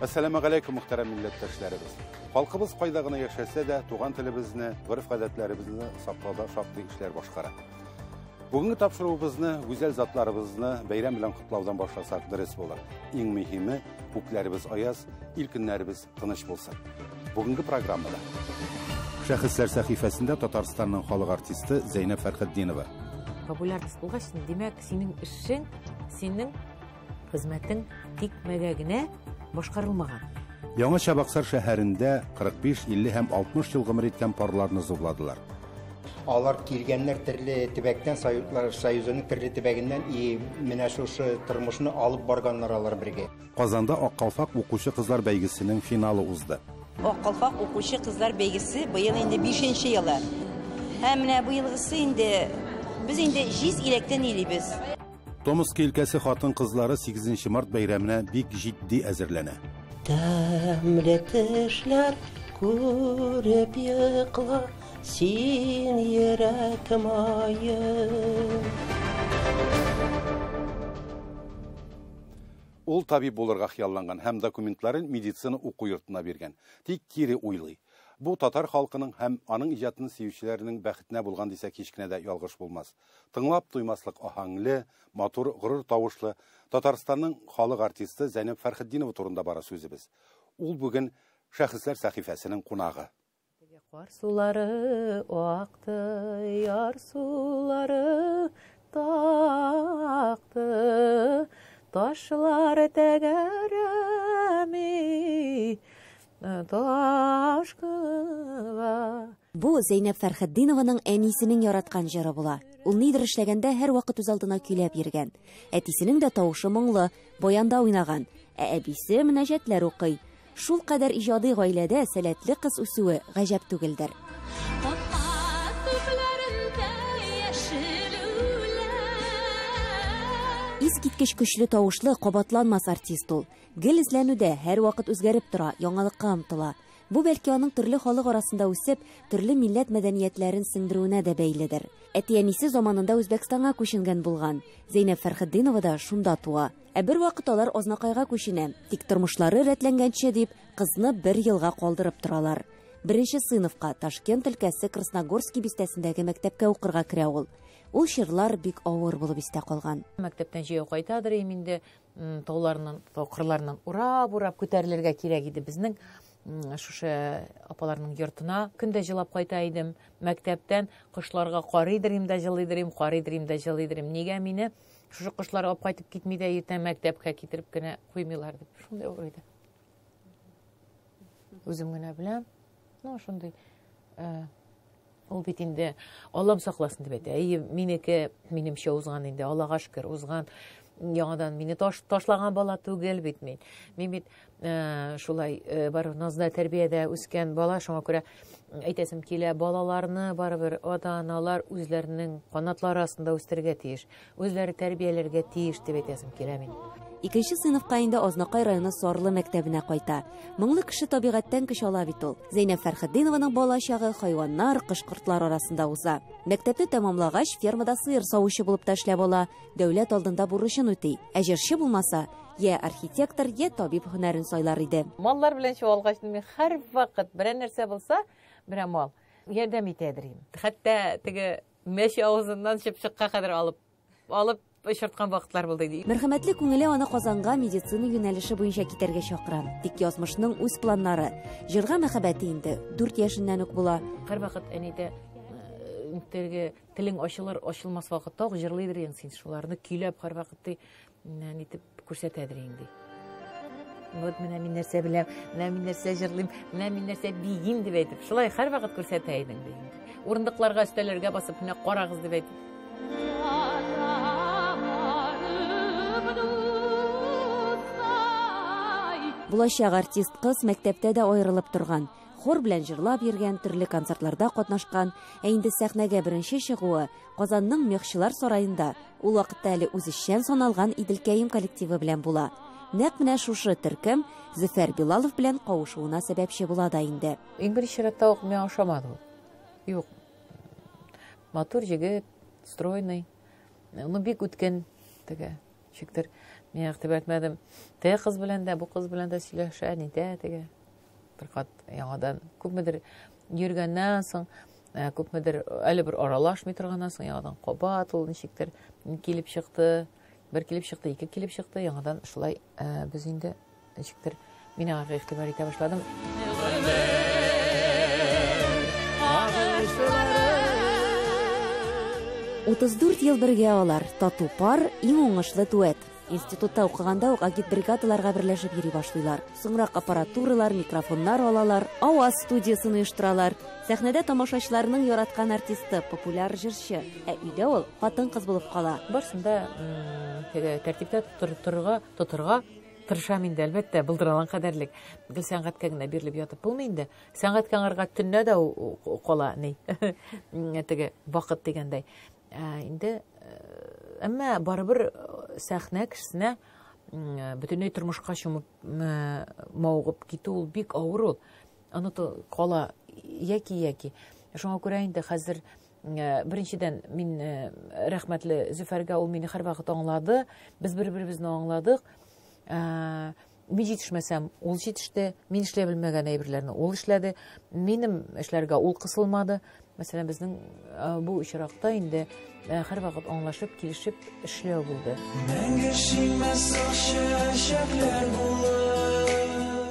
Әссәламегаләйкүм, мөхтәрәм милләттәшләребез. Халкыбыз кайда гына яшәсә дә, туган телебезне, гореф-гадәтләребезне саклауда шактый эшләр башкара. Бүгенге тапшыруыбызны гүзәл затларыбызны бәйрәм белән котлаудан башласак дөрес булыр. Иң мөһиме, күкләребез аяз, ил көннәребез тыныч булсын. Бүгенге программада Шәхесләр сәхифәсендә Татарстанның халык артисты Зәйнәб Фәрхетдинова. Популярность булгач, димәк, синең эшең, синең хезмәтең тикмәгә генә башкарылмаган. Яңа Чабаксар шәһәрендә 45, 50 һәм 60 ел гомер иткән парларны зурладылар. Алар килгәннәр төрле төбәктән, Советлар Союзының төрле төбәгеннән, и менә шушы тормышны алып барганнар алар бергә. Казанда Ак калфак укучы кызлар бәйгесенең финалы узды. Ак калфак укучы кызлар бәйгесе быел инде 5 елы. Һәм менә быелгысы инде без инде җиз иләктән илибез. Томск өлкәсе хатын-кызлары 8 март бәйрәменә бик җитди әзерләнә. Тәмле төшләр күреп йокла, син йөрәк маем. Ул табиб булырга хыялланган һәм документларын медицина уку йортына биргән. Тик кире уйлый. Бу татар халкының һәм аның иҗатын сөючеләренең бәхетенә булган дисәк һич кенә дә ялгыш булмас. Тыңлап туймаслык аһәңле, матур, горур тавышлы Татарстанның халык артисты Зәйнәб Фәрхетдинова турында бара сүзебез. Ул бүген Шәхесләр сәхифәсенең кунагы. Кар сулары акты, яр сулары такты, ташлар тәгәрәми, ташкынга. Бу Зәйнәб Фәрхетдинованың әнисенең яраткан җыры була. Ул нидер эшләгәндә һәрвакыт үз алдына көйләп йөргән. Әтисенең дә тавышы моңлы, баянда уйнаган, ә әбисе мөнәҗәтләр укый. Шул кадәр иҗади гаиләдә сәләтле кыз үсүе гаҗәп түгелдер. Искиткеч көчле тавышлы, кабатланмас артист ул. Гел эзләнүдә, һәрвакыт үзгәреп тора, яңалыкка омтыла. Бу бәлки аның төрле халык арасында үсеп, төрле милләт мәдәниятләрен сеңдерүенә дә бәйледер. Әти-әнисе заманында Үзбәкстанга күченгән булган. Зәйнәб Фәрхетдинова да шунда туа. Ә бер вакыт алар Азнакайга күченә. Тик тормышлары рәтләнгәнче дип, кызны бер елга калдырып торалар. Беренче сыйныфка Ташкент өлкәсе Красногорский бистәсендәге мәктәпкә укырга керә ул. Ул чорлар бик авыр булып истә калган. Мәктәптән җәяү кайтадыр идем инде, тауларыннан, тау кырларыннан урап-урап күтәрелергә кирәк иде безнең шушы апаларның йортына. Көн дә җылап кайта идем мәктәптән, кошларга карыйдыр идем дә җылыйдыр идем, карыйдыр идем дә җылыйдыр идем. Нигә мине шушы кошлар алып кайтып китми дә иртән мәктәпкә китереп кенә куймыйлар дип. Шундый авыр иде. Үзем генә беләм. Ну, шундый, ул бит инде Аллам сакласын дип әйтә. Әйе, минеке, минемчә узган инде, Аллага шөкер, узган. Яңадан мине ташлаган бала түгел бит мин. Мин бит шулай барыбер назда тәрбиядә үскән бала, шуңа күрә әйтәсем килә, балаларны барыбер ата-аналар үзләренең канатлары астында үстерергә тиеш, үзләре тәрбияләргә тиеш дип әйтәсем килә мин. Икенче сыйныфка инде Азнакай районы Сарлы мәктәбенә кайта. Моңлы кеше табигатьтән көч ала бит ул. Зәйнәб Фәрхетдинованың бала чагы хайваннар, кош-кортлар арасында уза. Мәктәпне тәмамлагач, фермада сыер савучы булып та эшләп ала, дәүләт алдында бурычын үти. Ә җырчы булмаса, я архитектор, я табиб һөнәрен сайлар иде. Маллар белән чуалгач, мин һәрвакыт берәр нәрсә булса, берәр мал ярдәм итәдер инде. Хәтта теге мәче авызыннан чыпчыкка кадәр алып очырткан вакытлар булды иде. Мәрхәмәтле күңеле аны Казанга медицина юнәлеше буенча китәргә чакыра. Тик язмышның үз планнары. Җырга мәхәббәте инде 4 яшеннән үк була. Һәрвакыт әнидә, теге телең ачылыр, ачылмас вакытта ук җырлыйдыр инде син. Шуларны көйләп һәрвакыт ди, менә нитеп күрсәтәдер инде. Вот менә мин нәрсә беләм, менә мин нәрсә җырлыйм, менә мин нәрсә биим дип әйтеп, шулай һәрвакыт күрсәтә идең ди инде. Урындыкларга, өстәлләргә басып, менә карагыз дип әйтеп. Булачак артист кыз мәктәптә дә аерылып торган. Хор белән җырлап йөргән, төрле концертларда катнашкан, ә инде сәхнәгә беренче чыгуы Казанның Мехчылар сараенда, ул вакытта әле үзешчән саналган Иделкәем коллективы белән була. Нәкъ менә шушы төркем Зөфәр Билалов белән кавышуына сәбәпче була да инде. Иң беренче чиратта ук миңа ошамады ул. Юк. Матур җегет, стройный. Ну, бик үткен теге. Ничектер мин игътибар итмәдем. Теге кыз белән дә, бу кыз белән дә сөйләшә, нитә теге. Бер кат яңадан күпмедер йөргәннән соң, күпмедер әле бер аралашмый торганнан соң яңадан кабат ул ничектер килеп чыкты. Бер килеп чыкты, ике килеп чыкты, яңадан шулай без инде ничектер мин аңа игътибар итә башладым. 34 ел бергә алар, тату пар, иң уңышлы дуэт. Институтта укыганда ук агитбригадаларга берләшеп йөри башлыйлар. Соңрак аппаратуралар, микрофоннар алалар, аваз студиясын оештыралар. Сәхнәдә тамашачыларның яраткан артисты, популяр җырчы, ә өйдә ул хатын-кыз булып кала. Барсын да теге тәртиптә тотырга тырышам инде, әлбәттә, булдыралган кадәрлек. Гел сәнгатькә генә бирелеп ятып булмый инде. Сәнгатькә аңарга төнлә дә кала ни. Теге вакыт дигәндәй. Инде әмма барыбер сәхнә кешесенә бөтенләй тормышка чумып мавыгып китү ул бик авыр ул. Аны кала яки. Шуңа күрә инде хәзер беренчедән мин рәхмәтле Зөфәргә, ул мине һәрвакыт аңлады. Без бер-беребезне аңладык. Мин җитешмәсәм, ул җитеште. Мин эшләй белмәгән әйберләрне ул эшләде. Минем эшләргә ул кысылмады. Мәсәлән, безнең бу очракта инде һәрвакыт аңлашып, килешеп эшләү булды.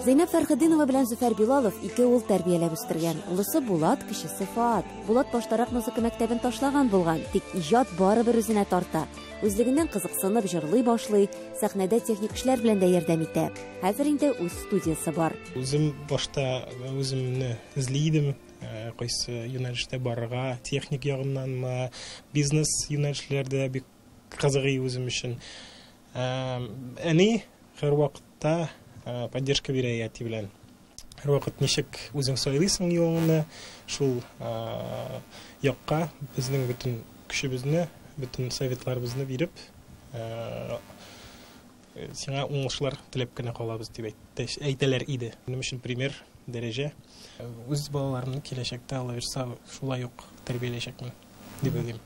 Зәйнәб Фәрхетдинова белән Зөфәр Билалов ике ул тәрбияләп үстергән. Олысы Булат, кечесе Фаат. Булат баштарак музыка мәктәбен ташлаган булган, тик иҗат барыбер үзенә тарта. Үзлегеннән кызыксынып җырлый башлый, сәхнәдә техник эшләр белән дә ярдәм итә. Хәзер инде үз студиясе бар. Үзем башта үземне эзли идем, кайсы юнәлештә барырга, техник ягыннанмы, бизнес юнәлешләрдә бик кызыгый үзем өчен. Әни һәрвакытта поддержка бирә әти белән. Һәрвакыт ничек үзең сайлыйсың юлыңны, шул якка безнең бөтен көчебезне, бөтен советларыбызны биреп, сиңа уңышлар теләп кенә калабыз дип әйтәләр иде. Минем өчен пример дәрәҗә. Үз балаларымны киләчәктә Алла бирса шулай ук тәрбияләячәкмен дип уйлыйм.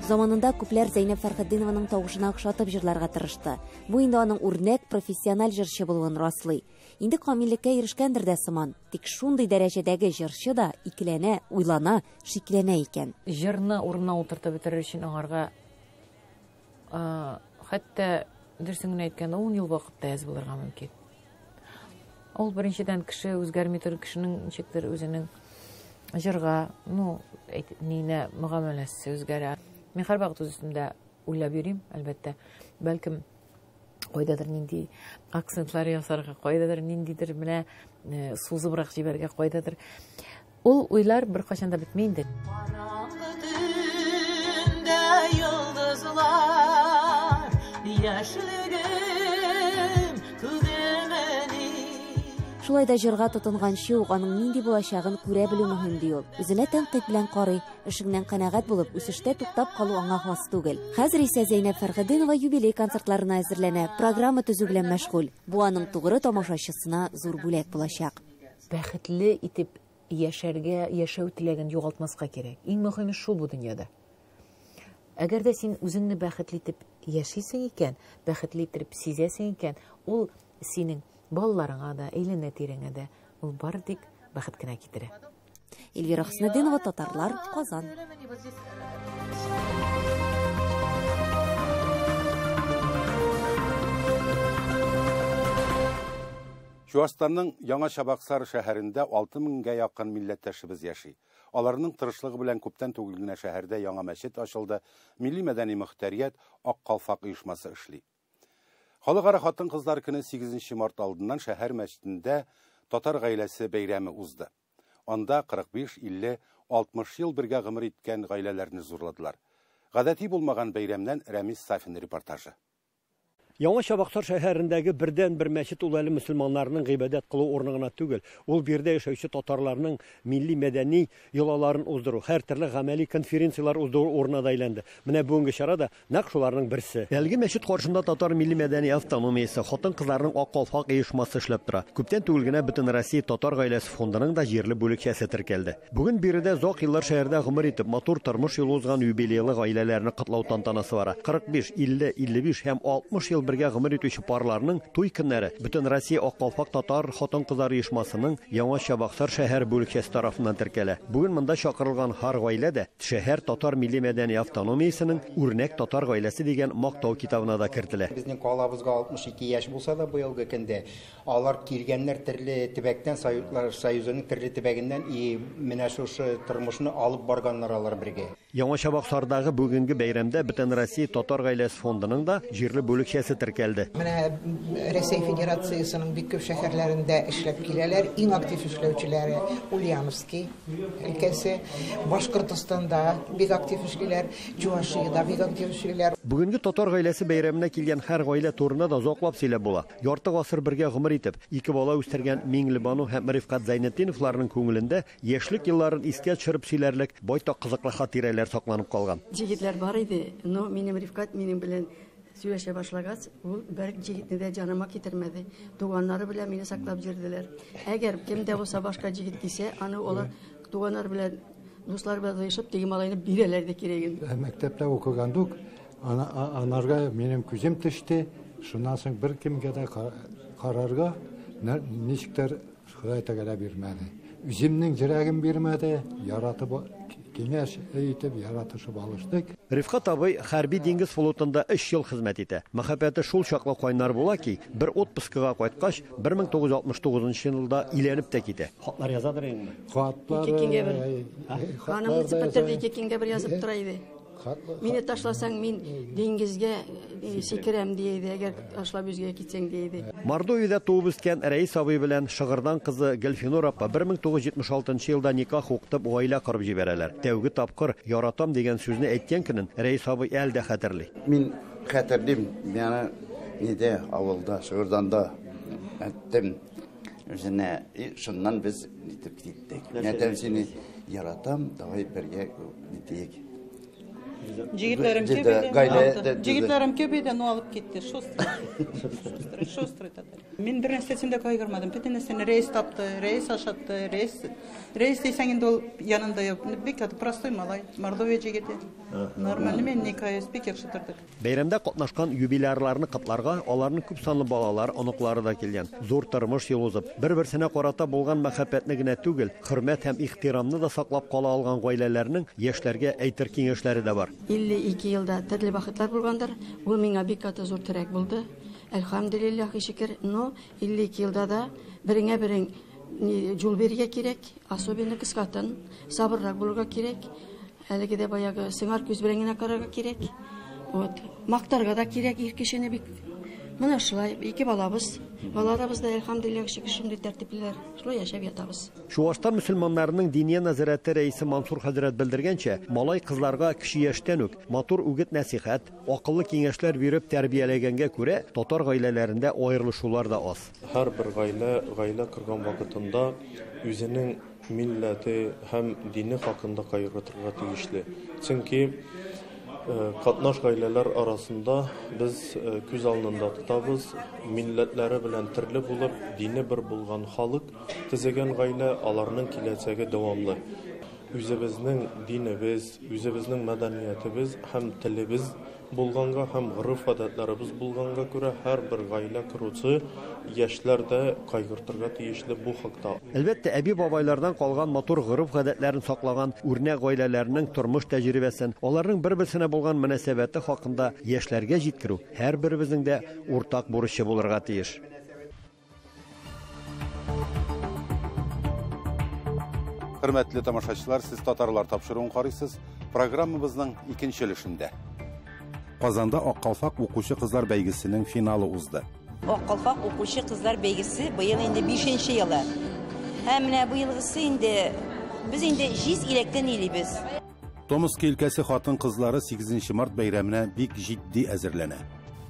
Заманында күпләр Зәйнәб Фәрхетдинованың тавышына охшатып җырларга тырышты. Бу инде аның үрнәк профессиональ җырчы булуын раслый. Инде камиллеккә ирешкәндер дә сыман. Тик шундый дәрәҗәдәге җырчы да икеләнә, уйлана, шикләнә икән. Җырны урынына утыртып бетерер өчен аңарга хәтта дөресен генә әйткәндә 10 ел вакыт та әз булырга мөмкин. Ул беренчедән кеше үзгәрми торып, кешенең ничектер үзенең җырга, ну, нинә мөгамәләсе үзгәрә. Мин һәрвакыт үз өстемдә уйлап йөрим, әлбәттә. Бәлкем кайдадыр нинди акцентлар ясарга, кайдадыр ниндидер менә сузыбрак җибәргә, кайдадыр. Ул уйлар беркайчан да бетми инде. Караңгы төндә йолдызлар, яшьлегем күгемени. Шулай да җырга тотынганчы ук аның нинди булачагын күрә белү мөһим ди ул. Үзенә тәнкыйть белән карый, эшеңнән канәгать булып, үсештә туктап калу аңа хас түгел. Хәзер исә Зәйнәб Фәрхетдинова юбилей концертларына әзерләнә, программа төзү белән мәшгуль. Бу аның тугры тамашачысына зур бүләк булачак. Бәхетле итеп яшәргә, яшәү теләген югалтмаска кирәк. Иң мөһиме шул бу дөньяда. Әгәр дә син үзеңне бәхетле итеп яшисең икән, бәхетле итеп сизәсең икән, ул синең балаларыңа да, әйләнә-тирәңә дә ул бары тик бәхет кенә китерә. Эльвира Хөснетдинова, Татарлар, Казан. Чуашстанның Яңа Чабаксар шәһәрендә 6000гә якын милләттәшебез яши. Аларның тырышлыгы белән күптән түгел генә шәһәрдә яңа мәчет ачылды, милли мәдәни мөхтәрият Ак калфак оешмасы эшли. Халыкара хатын-кызлар көне 8 март алдыннан шәһәр мәчетендә татар гаиләсе бәйрәме узды. Анда 45, 50, 60 ел бергә гомер иткән гаиләләрне зурладылар. Гадәти булмаган бәйрәмнән Рәмис Сафин репортажы. Яңа Чабаксар шәһәрендәге бердән-бер мәчет ул әле мөселманнарның гыйбадәт кылу урыны гына түгел. Ул биредә яшәүче татарларның милли мәдәни йолаларын уздыру, һәр төрле гамәли конференцияләр уздыру урынына да әйләнде. Менә бүгенге чара да нәкъ шуларның берсе. Әлеге мәчет каршында татар милли мәдәни автономиясе, хатын-кызларның Ак калфак оешмасы эшләп тора. Күптән түгел генә Бөтенроссия татар гаиләсе фондының да җирле бүлекчәсе теркәлде. Бүген биредә озак еллар шәһәрдә гомер итеп, матур тормыш юлы узган юбилейлы гаиләләрне котлау тантанасы бара. 45, 50, 55 һәм 60 ел бергә гомер итүче парларның туй көннәре Бөтенроссия Ак калфак татар хатын-кызлар оешмасының Яңа Чабаксар шәһәр бүлекчәсе тарафыннан теркәлә. Бүген монда чакырылган һәр гаилә дә шәһәр татар милли мәдәни автономиясенең үрнәк татар гаиләсе дигән мактау китабына да кертелә. Безнең калабызга 62 яшь булса да быелгы көндә алар килгәннәр төрле төбәктән, Советлар Союзының төрле төбәгеннән, и менә шушы тормышны алып барганнар алар бергә. Яңа Чабаксардагы бүгенге бәйрәмдә Бөтенроссия татар гаиләсе фондының да җирле бүлекчәсе теркәлде. Менә Рәсәй Федерациясенең бик күп шәһәрләрендә эшләп киләләр. Иң актив эшләүчеләре Ульяновский өлкәсе, Башкортостанда бик актив эшлиләр, Чувашиядә бик актив эшлиләр. Бүгенге татар гаиләсе бәйрәменә килгән һәр гаилә турында да озаклап сөйләп була. Ярты гасыр бергә гомер итеп, ике бала үстергән Миңлебану һәм Рифкат Зәйнетдиновларның күңелендә яшьлек елларын искә төшереп сөйләрлек байтак кызыклы хатирәләр сакланып калган. Җегетләр бар иде, но минем Рифкат минем белән сөйләшә башлагач, ул бер җегетне дә җаныма китермәде. Туганнары белән мине саклап йөрделәр. Әгәр кем дә булса башка җегет килсә, аны алар туганнар белән, дуслар белән җыешып, теге малайны бирәләр дә кирәген. Мәктәптә укыганда ук анарга минем күзем төште. Шуннан соң бер кемгә дә карарга ничектер Ходай Тәгалә бирмәде. Үземнең йөрәгем бирмәде, яратып киңәш итеп яратышып алыштык. Рифкат абый хәрби диңгез флотында 3 ел хезмәт итә. Мәхәббәте шул чаклы кайнар була ки, бер отпускыга кайткач, 1969 елда өйләнеп тә китә. Хатлар язадыр инде. Хатлар. Ике көнгә бер. Ханымны бетерде, ике көнгә бер язып тора иде. Мине ташласаң, мин диңгезгә сикерәм ди иде, әгәр ташлап үзгә китсәң ди иде. Мордовиядә туып үскән Рәис абый белән Шыгырдан кызы Гөлфинур апа 1976 елда никах укытып гаилә корып җибәрәләр. Тәүге тапкыр яратам дигән сүзне әйткән көнен Рәис абый әле дә хәтерли. Мин хәтерлим, миңа нидә авылда, Шыгырданда әйттем үзенә, шуннан без нитеп киттек. Мин әйтәм, сине яратам, давай бергә нитик. Җегетләрем күп иде. Җегетләрем күп иде, но алып китте. Шустрый, шустрый татар. Мин бер нәрсәсен дә кайгырмадым. Бөтен нәрсәне рәис тапты, рәис ашатты, рәис. Рәис дисәң инде ул янында юк. Бик простой малай, Мордовия җегете. Нормально, мин никаюсь, бик яхшы тордык. Бәйрәмдә катнашкан юбилярларны котларга аларның күп санлы балалар, оныклары да килгән. Зур тормыш юлы узып, бер-берсенә карата булган мәхәббәтне генә түгел, хөрмәт һәм ихтирамны да саклап кала алган гаиләләрнең яшьләргә әйтер киңәшләре дә бар. 52 елда төрле вакытлар булгандыр. Ул миңа бик каты зур терәк булды. Әлхәмдүлилләһ, шөкер. Но 52 елда да береңә берең юл бирергә кирәк, особенно кыз хатын, сабыррак булырга кирәк. Әлеге дә баягы сыңар күз белән генә карарга кирәк. Вот. Мактарга да кирәк ир кешене бик. Менә шулай ике балабыз. Балаларыбыз да әлхәмдүлилләһ, шөкер, шундый тәртиплеләр. Шулай яшәп ятабыз. Чуашстан мөселманнарының диния нәзарәте рәисе Мансур хәзрәт белдергәнчә, малай кызларга кече яшьтән үк матур үгет нәсихәт, акыллы киңәшләр биреп тәрбияләгәнгә күрә, татар гаиләләрендә аерылышулар да аз. Һәрбер гаилә гаилә корган вакытында үзенең милләте һәм дине хакында кайгыртырга тиешле. Чөнки катнаш гаиләләр арасында без күз алдында тотабыз, милләтләре белән төрле булып, дине бер булган халык төзегән гаилә, аларның киләчәге дәвамлы. Үзебезнең динебез, үзебезнең мәдәниятебез һәм телебез булганга һәм гореф-гадәтләребез булганга күрә һәрбер гаилә коручы яшьләр дә кайгыртырга тиешле бу хакта. Әлбәттә, әби-бабайлардан калган матур гореф-гадәтләрен саклаган үрнәк гаиләләрнең тормыш тәҗрибәсен, аларның бер-берсенә булган мөнәсәбәте хакында яшьләргә җиткерү һәрберебезнең дә уртак бурычы булырга тиеш. Хөрмәтле тамашачылар, сез татарлар тапшыруын карыйсыз. Программабызның икенче өлешендә. Казанда Ак калфак укучы кызлар бәйгесенең финалы узды. Ак калфак укучы кызлар бәйгесе быел инде 5нче елы. Һәм менә быелгысы инде без инде җиз иләктән илибез. Томск өлкәсе хатын-кызлары 8 март бәйрәменә бик җитди әзерләнә.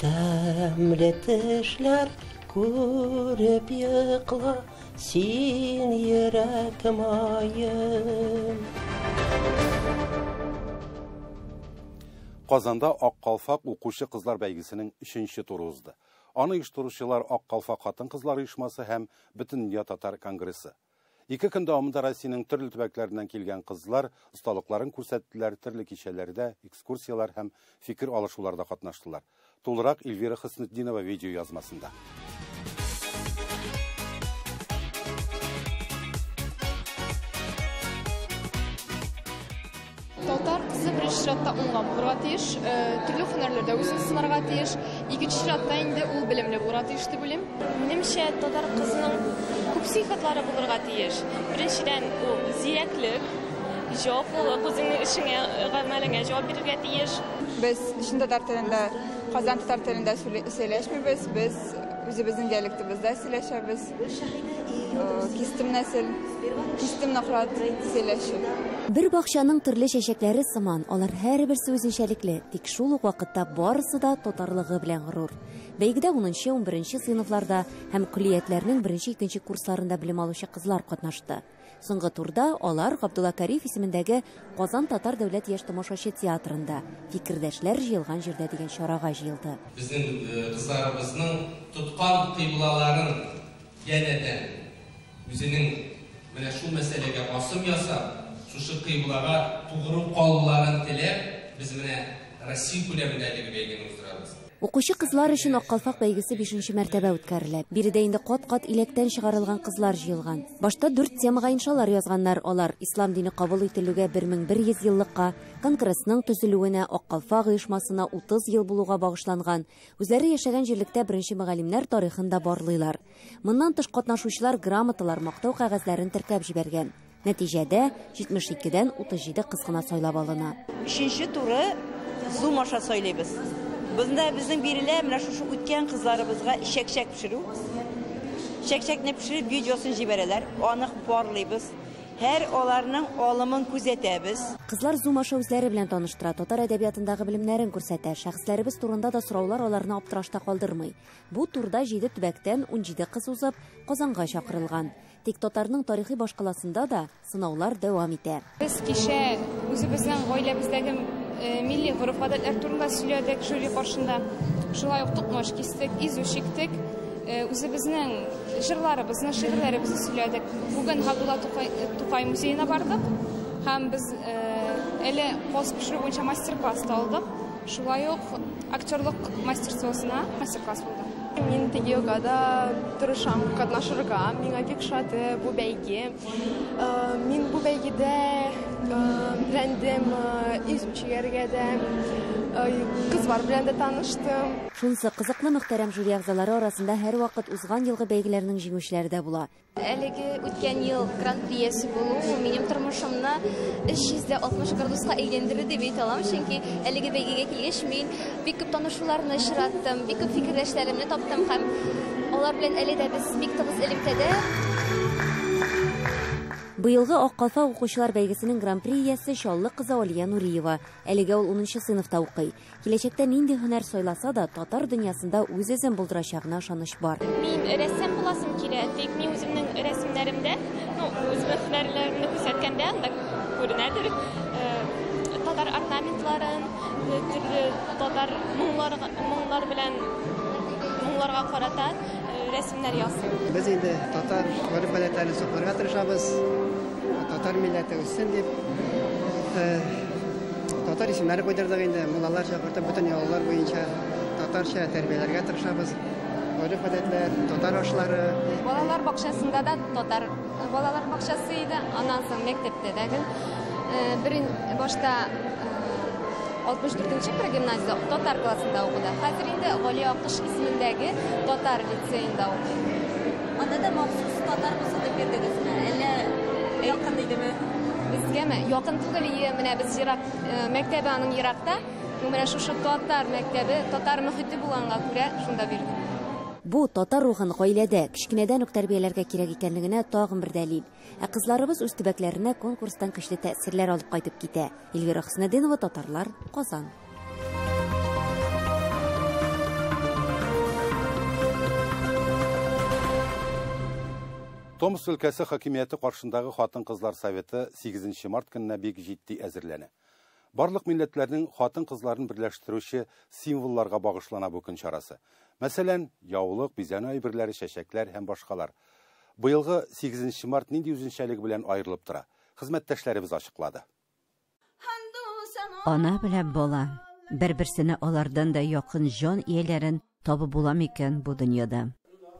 Тәмле төшләр күреп йокла син, йөрәк маем. Казанда Ак калфак укучы кызлар бәйгесенең 3нче туры узды. Аны оештыручылар Ак калфак хатын-кызлар оешмасы һәм Бөтендөнья татар конгрессы. 2 көн дәвамында Россиянең төрле төбәкләреннән килгән кызлар осталыкларын күрсәттеләр, төрле кичәләрдә, экскурсияләр һәм фикер алышуларда катнаштылар. Тулырак Эльвира Хөснетдинова видео язмасында. Татар кызы беренче чиратта уңган булырга тиеш, төрле һөнәрләрдә үзен сынарга тиеш. Икенче чиратта инде ул белемле булырга тиеш дип уйлыйм. Минемчә, татар кызының күп сыйфатлары булырга тиеш. Беренчедән, ул зирәклек, җаваплылык, үзеңнең эшеңә, гамәлеңә җавап бирергә тиеш. Без чын татар телендә, Казан татар телендә сөйләшмибез, без үзебезнең диалектыбызда сөйләшәбез. Кистем нәсел, кистем нократ сөйләше. Бер бакчаның төрле чәчәкләре сыман, алар һәрберсе үзенчәлекле, тик шул ук вакытта барысы да татарлыгы белән горур. Бәйгедә 10-нчы, 11-нче сыйныфларда һәм көллиятләрнең беренче-икенче курсларында белем алучы кызлар катнашты. Соңгы турда алар Габдулла Кариев исемендәге Казан татар дәүләт яшь тамашачы театрында фикердәшләр җыелган җирдә дигән чарага җыелды. Безнең кызларыбызның тоткан кыйблаларын янәдән үзенең менә шул мәсьәләгә басым ясап, шушы кыйблага тугры калуларын теләп, без менә Россия күләмендә әлеге бәйгене уздырабыз. Укучы кызлар өчен Ак калфак бәйгесе 5нче мәртәбә үткәрелә. Биредә инде кат-кат иләктән чыгарылган кызлар җыелган. Башта 4 темага иншалар язганнар. Алар ислам дине кабул ителүгә 1100 еллыкка, конгрессның төзелүенә, Ак калфак оешмасына 30 ел булуга багышланган. Үзләре яшәгән җирлектә беренче мөгаллимнәр тарихын да барлыйлар. Моннан тыш катнашучылар грамоталар, мактау кәгазьләрен теркәп җибәргән. Нәтиҗәдә 72дән 37 кыз гына сайлап алына. 3нче туры Zoom аша сайлыйбыз. Бында безнең бирелә менә шушы үткән кызларыбызга чәкчәк пешерү. Чәкчәкне пешереп видеосын җибәрәләр, аны барлыйбыз. Һәр аларның алымын күзәтәбез. Кызлар Zoom аша үзләре белән таныштыра, татар әдәбиятындагы белемнәрен күрсәтә. Шәхесләребез турында да сораулар аларны аптырашта калдырмый. Бу турда 7 төбәктән 17 кыз узып, Казанга чакырылган. Тик татарның тарихи башкаласында да сынаулар дәвам итә. Без кичә үзебезнең гаиләбездәге милли гореф-гадәтләр турында сөйләдек жюри каршында. Шулай ук токмач кистек, изү чиктек, үзебезнең җырларыбызны, шигырьләребезне сөйләдек. Бүген Габдулла Тукай музеена бардык һәм без әле каз пешерү буенча мастер-класс та алдык. Шулай ук актерлык мастерствосына мастер-класс булды. Мин теге елга тырышам катнашырга, миңа бик ошады бу бәйге. Мин бу бәйгедә өйрәндем изү чигәргә дә, кызлар белән дә таныштым. Шунысы кызыклы, мөхтәрәм жюри әгъзалары арасында һәрвакыт узган елгы бәйгеләрнең җиңүчеләре дә була. Әлеге үткән ел гран-при иясе булу минем тормышымны 360 градуска әйләндерде дип әйтә алам, чөнки әлеге бәйгегә килгәч мин бик күп танышуларны очраттым, бик күп фикердәшләремне таптым һәм алар белән әле дә без бик тыгыз элемтәдә. Быелгы Ак калфак укучылар бәйгесенең гран-при иясе Чаллы кызы Алия Нуриева. Әлегә ул 10нчы сыйныфта укый. Киләчәктә нинди һөнәр сайласа да, татар дөньясында үз-үзен булдырачагына ышаныч бар. Мин рәссам буласым килә, тик мин үземнең рәсемнәремдә, үземнең һөнәрләремне күрсәткәндә анда күренәдер. Татар орнаментларын, төрле татар моңлар белән моңларга карата рәсемнәр ясыйм. Без инде татар гореф-гадәтләрен сакларга тырышабыз. Татар милләте үссен дип, татар исемнәре куйдырдык инде, муллалар чакыртып, бөтен йолалар буенча татарча тәрбияләргә тырышабыз. Гореф-гадәтләр, татар ашлары. Балалар бакчасында да татар балалар бакчасы иде, аннан соң мәктәптә дә гел. Берен башта 64нче прогимназия татар классында укыды. Хәзер инде Гали Акыш исемендәге татар лицеенда укый. Анда да махсус татар булсын дип бирдегезме? Әллә якын идеме? Безгәме? Якын түгел, менә без ерак, мәктәбе аның еракта. Менә шушы татар мәктәбе, татар мөхите булганга күрә шунда бирдек. Бу татар рухын гаиләдә кечкенәдән үк тәрбияләргә кирәк икәнлегенә тагын бер дәлил. Ә кызларыбыз үз төбәкләренә конкурстан көчле тәэсирләр алып кайтып китә. Эльвира Хөснетдинова, Татарлар, Казан. Томск өлкәсе хакимияте каршындагы хатын-кызлар советы 8 март көненә бик җитди әзерләнә. Барлык милләтләрнең хатын-кызларын берләштерүче символларга багышлана бу көн чарасы. Мәсәлән, яулык, бизәнү әйберләре, чәчәкләр һәм башкалар. Быелгы 8 март нинди үзенчәлеге белән аерылып тора? Хезмәттәшләребез ачыклады. Ана белән бала бер-берсенә алардан да якын җан ияләрен табып була микән бу дөньяда?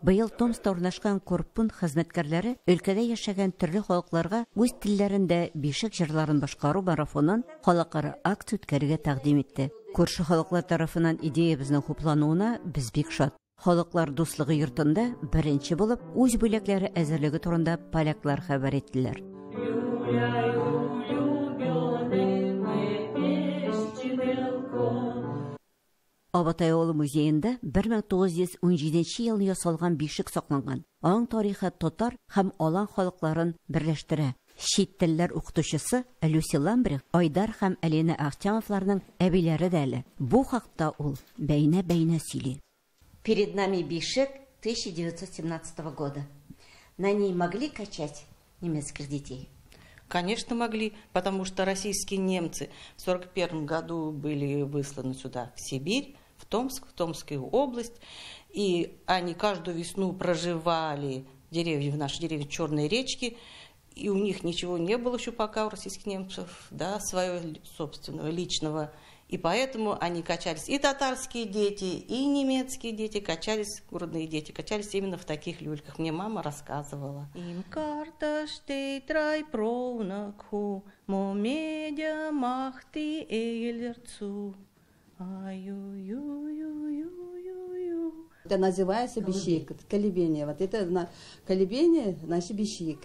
Быел Томскта урнашкан корпункт хезмәткәрләре өлкәдә яшәгән төрле халыкларга үз телләрендә бишек җырларын башкару марафонын халыкара акция үткәрергә тәкъдим итте. Күрше халыклар тарафыннан идеябезнең хуплануына без бик шат. Халыклар дуслыгы йортында беренче булып үз бүләкләре әзерлеге турында поляклар хәбәр иттеләр. Абатай авылы музеенда 1917 елны ясалган бишек сакланган. Аның тарихы татар һәм алан халыкларын берләштерә. Чит телләр укытучысы Люси Ламбрих Айдар һәм Алина Ахтямовларның әбиләре дә әле. Бу хакта ул бәйнә-бәйнә сөйли. Перед нами бишек 1917 года. На ней могли качать немецких детей? Конечно, могли, потому что российские немцы в 1941 году были высланы сюда, в Сибирь, в Томск, в Томскую область. И они каждую весну проживали в деревне, в нашей деревне Черной речки. И у них ничего не было еще пока, у российских немцев, да, своего собственного, личного. И поэтому они качались, и татарские дети, и немецкие дети качались, грудные дети качались именно в таких люльках. Мне мама рассказывала. Им карташты трай провнаку, момедя махты эйлерцу. Аю-ю-ю-ю-ю. Это называется бишик, колебение. Вот это колебение, значит бишик.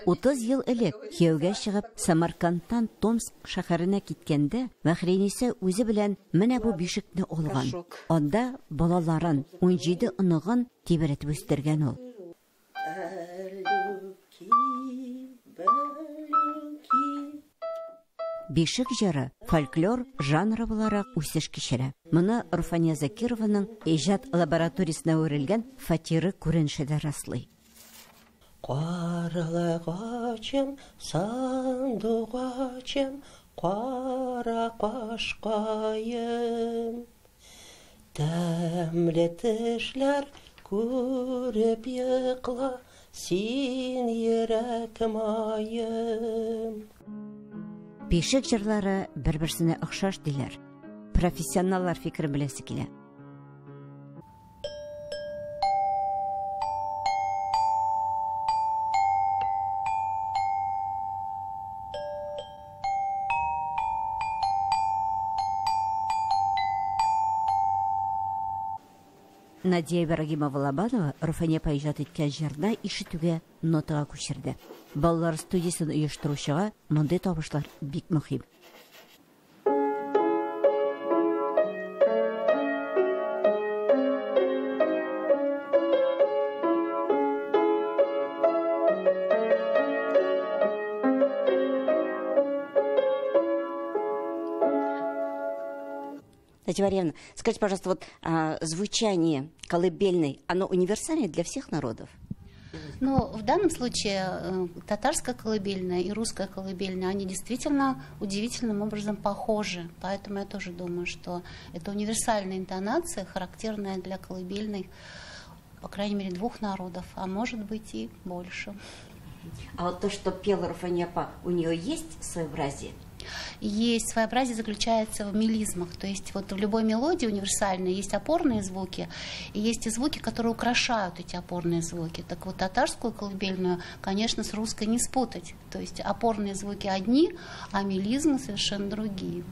30 ел элек кияүгә чыгып Самаркандтан Томск шәһәренә киткәндә Мәхриниса үзе белән менә бу бишекне алган. Анда балаларын, 17 оныгын тибрәтеп үстергән ул. Бишек җыры фольклор жанры буларак үсеш кичерә. Моны Руфания Закированың иҗат лабораториясенә әверелгән фатиры күренеше дә раслый. Карлыгачым, сандугачым, кара кашкаем. Тәмле төшләр күреп йокла, син йөрәк маем. Бишек җырлары бер-берсенә охшаш диләр. Профессионаллар фикерен беләсе килә. Надия Ибрагимова-Лобанова Руфания апа иҗат иткән җырны ишетүгә нотага күчерде. Балалар студиясен оештыручыга мондый табышлар бик мөһим. Татьяна Валерьевна, скажите, пожалуйста, вот звучание колыбельной, оно универсальное для всех народов? Но в данном случае татарская колыбельная и русская колыбельная, они действительно удивительным образом похожи. Поэтому я тоже думаю, что это универсальная интонация, характерная для колыбельной, по крайней мере, двух народов, а может быть и больше. А вот то, что пела Руфания апа, у нее есть своеобразие? Есть. Своеобразие заключается в мелизмах. То есть вот в любой мелодии универсальной есть опорные звуки, и есть и звуки, которые украшают эти опорные звуки. Так вот, татарскую колыбельную, конечно, с русской не спутать. То есть опорные звуки одни, а мелизмы совершенно другие.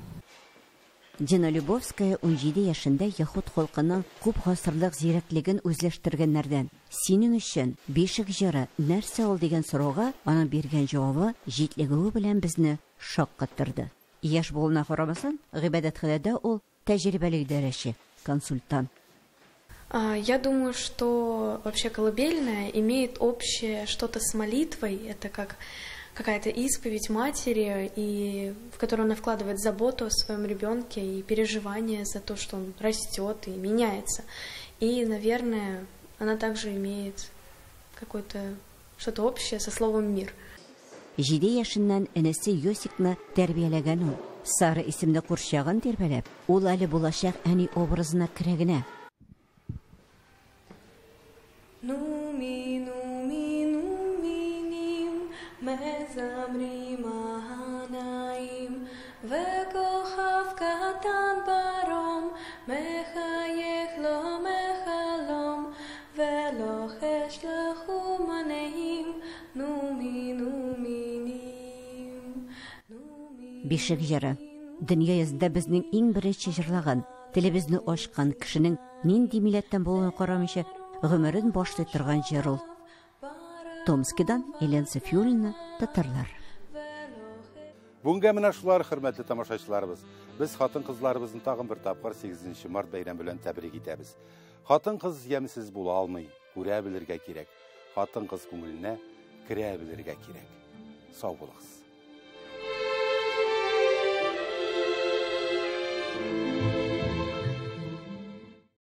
Дина Любовская 17 яшендә яһүд халкының күп гасырлык зирәклеген үзләштергәннәрдән. Синең өчен бишек җыры нәрсә ул дигән сорауга аның биргән җавабы җитлегүе белән безне шаккаттырды. Яшь булуына карамастан, гыйбадәтханәдә ул тәҗрибәле идарәче, консультант. Я думаю, что вообще колыбельная имеет общее что-то с молитвой, это как какая-то исповедь матери, и в которую она вкладывает заботу о своем ребенке и переживание за то, что он растет и меняется. И, наверное, она также имеет какое-то что-то общее со словом «мир». Җиде яшеннән энесе Йосикны тәрбияләгән ул. Сара исемле курчагын тирбәләп, ул әле булачак әни образына керә генә. Нуми, нуми, нуми, ним, мезамри маханаим, векохав катан баром, мехаех ло мехалом, велохеш лаху манеим, нуми, нуми, ним. Бишек җыры. Дөнья йөзендә безнең иң беренче җырлаган, телебезне ачкан кешенең нинди милләттән булуына карамыйча, гомерен башлый торган җыр ул. Томскидан Елена Софиуллина, Татарлар. Бүгенгә менә шулар, хөрмәтле тамашачыларыбыз. Без хатын-кызларыбызны тагын бер тапкыр 8 март бәйрәме белән тәбрик итәбез. Хатын-кыз ямьсез була алмый, күрә белергә кирәк. Хатын-кыз күңеленә керә белергә кирәк. Сау булыгыз.